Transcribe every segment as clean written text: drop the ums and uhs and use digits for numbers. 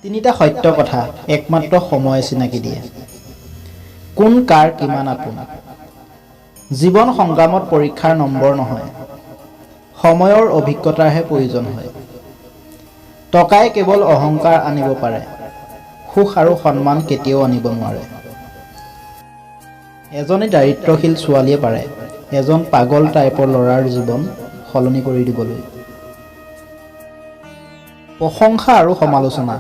তিনিটা সত্য কথা একমাত্ৰ সময়ে চিনাকি দিয়ে। কোন কাৰ কিমান আপোন। জীৱন সংগ্ৰামত পৰীক্ষাৰ নম্বৰ নহয়, সময়ৰ অভিজ্ঞতাৰহে প্ৰয়োজন হয়। টকাই কেৱল অহংকাৰ আনিব পাৰে, সুখ আৰু সন্মান কেতিয়াও আনিব নোৱাৰে। এজনী দাৰিদ্ৰশীল ছোৱালীয়ে পাৰে এজন পাগল টাইপৰ ল'ৰাৰ জীৱন সলনি কৰি দিবলৈ। প্ৰশংসা আৰু সমালোচনা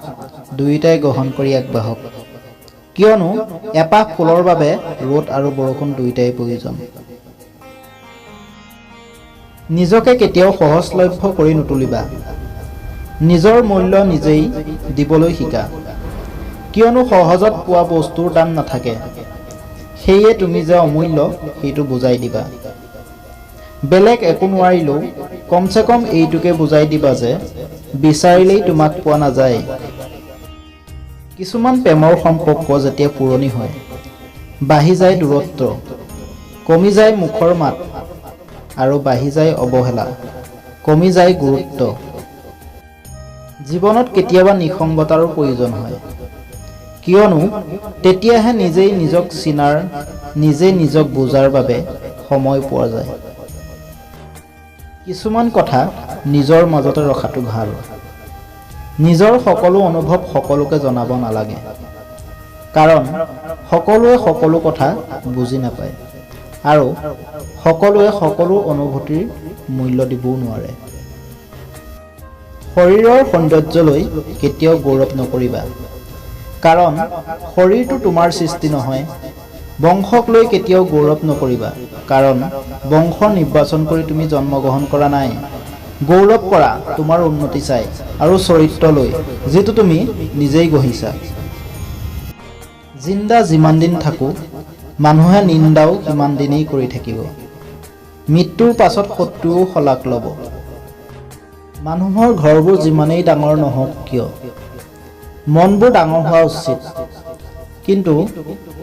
দুয়োটাই গ্ৰহণ কৰি আগবাঢ়ক, কিয়নো এপাহ ফুলৰ বাবে ৰ'দ আৰু বৰষুণ দুয়োটাই প্ৰয়োজন। নিজকে কেতিয়াও সহজলভ্য কৰি নুতুলিবা। নিজৰ মূল্য নিজেই দিবলৈ শিকা, কিয়নো সহজত পোৱা বস্তুৰ দাম নাথাকে। সেয়ে তুমি যে অমূল্য সেইটো বুজাই দিবা। বেলেগ একো নোৱাৰিলেও কমচে কম এইটোকে বুজাই দিবা যে বিচাৰিলেই তোমাক পোৱা নাযায়। কিছুমান প্ৰেমৰ সম্পৰ্ক যেতিয়া পুৰণি হয়, বাঢ়ি যায় দূৰত্ব, কমি যায় মুখৰ মাত আৰু বাঢ়ি যায় অৱহেলা, কমি যায় গুৰুত্ব। জীৱনত কেতিয়াবা নিসংগতাৰো প্ৰয়োজন হয়, কিয়নো তেতিয়াহে নিজেই নিজক চিনাৰ, নিজে নিজক বুজাৰ বাবে সময় পোৱা যায়। কিছুমান কথা নিজৰ মাজতে ৰখাটো ভাল। নিজৰ সকলো অনুভৱ সকলোকে জনাব নালাগে, কাৰণ সকলোৱে সকলো কথা বুজি নাপায় আৰু সকলোৱে সকলো অনুভূতিৰ মূল্য দিবও নোৱাৰে। শৰীৰৰ সৌন্দৰ্যলৈ কেতিয়াও গৌৰৱ নকৰিবা, কাৰণ শৰীৰটো তোমাৰ সৃষ্টি নহয়। বংশক লৈ কেতিয়াও গৌৰৱ নকৰিবা, কাৰণ বংশ নিৰ্বাচন কৰি তুমি জন্মগ্ৰহণ কৰা নাই। গৌৰৱ কৰা তোমাৰ উন্নতি চাই আৰু চৰিত্ৰ লৈ, যিটো তুমি নিজেই গঢ়িছা। জিন্দা যিমান দিন থাকোঁ, মানুহে নিন্দাও সিমান দিনেই কৰি থাকিব। মৃত্যুৰ পাছত শত্ৰুৱেও শলাগ ল'ব। মানুহৰ ঘৰবোৰ যিমানেই ডাঙৰ নহওক কিয়, মনবোৰ ডাঙৰ হোৱা উচিত। কিন্তু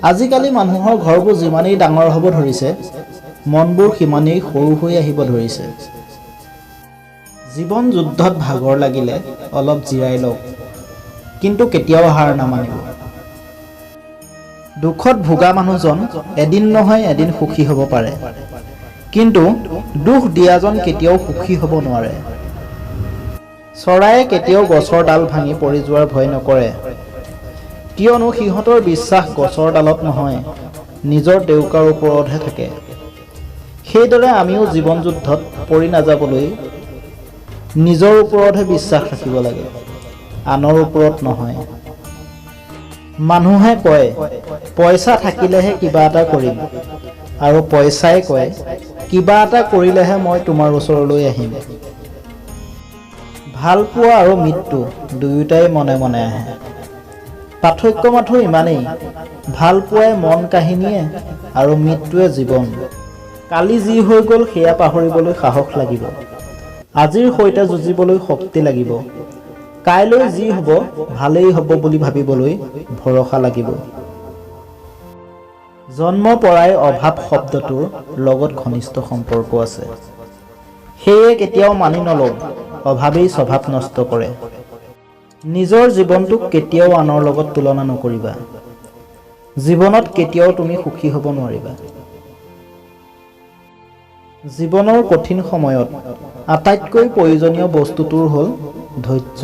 আজিকালি মানুহৰ ঘৰবোৰ যিমানেই ডাঙৰ হ'ব ধৰিছে, মনবোৰ সিমানেই সৰু হৈ আহিব ধৰিছে। জীৱন যুদ্ধত ভাগৰ লাগিলে অলপ জিৰাই লওক, কিন্তু কেতিয়াও হাৰ নামানিব। দুখত ভোগা মানুহজন এদিন নহয় এদিন সুখী হ'ব পাৰে, কিন্তু দুখ দিয়াজন কেতিয়াও সুখী হ'ব নোৱাৰে। চৰায়ে কেতিয়াও গছৰ ডাল ভাঙি পৰি যোৱাৰ ভয় নকৰে, কিয়নো সিহঁতৰ বিশ্বাস গছৰ ডালত নহয়, নিজৰ ডেউকাৰ ওপৰতহে থাকে। সেইদৰে আমিও জীৱন যুদ্ধত পৰি নাযাবলৈ নিজৰ ওপৰতহে বিশ্বাস ৰাখিব লাগে, আনৰ ওপৰত নহয়। মানুহে কয় পইচা থাকিলেহে কিবা এটা কৰিম, আৰু পইচাই কয় কিবা এটা কৰিলেহে মই তোমাৰ ওচৰলৈ আহিম। ভালপোৱা আৰু মৃত্যু দুয়োটাই মনে মনে আহে। পাৰ্থক্য মাথো ইমানেই, ভালপোৱাই মন কাঢ়ি নিয়ে আৰু মৃত্যুৱে জীৱন। কালি যি হৈ গ'ল সেয়া পাহৰিবলৈ সাহস লাগিব, আজিৰ সৈতে যুঁজিবলৈ শক্তি লাগিব, কাইলৈ যি হ'ব ভালেই হ'ব বুলি ভাবিবলৈ ভৰসা লাগিব। জন্মৰ পৰাই অভাৱ শব্দটোৰ লগত ঘনিষ্ঠ সম্পৰ্ক আছে, সেয়ে কেতিয়াও মানি নলওঁ অভাৱেই স্বভাৱ নষ্ট কৰে। নিজৰ জীৱনটোক কেতিয়াও আনৰ লগত তুলনা নকৰিবা। জীৱনত কেতিয়াও তুমি সুখী হ'ব নোৱাৰিবা। জীৱনৰ কঠিন সময়ত আটাইতকৈ প্ৰয়োজনীয় বস্তুটোৰ হ'ল ধৈৰ্য।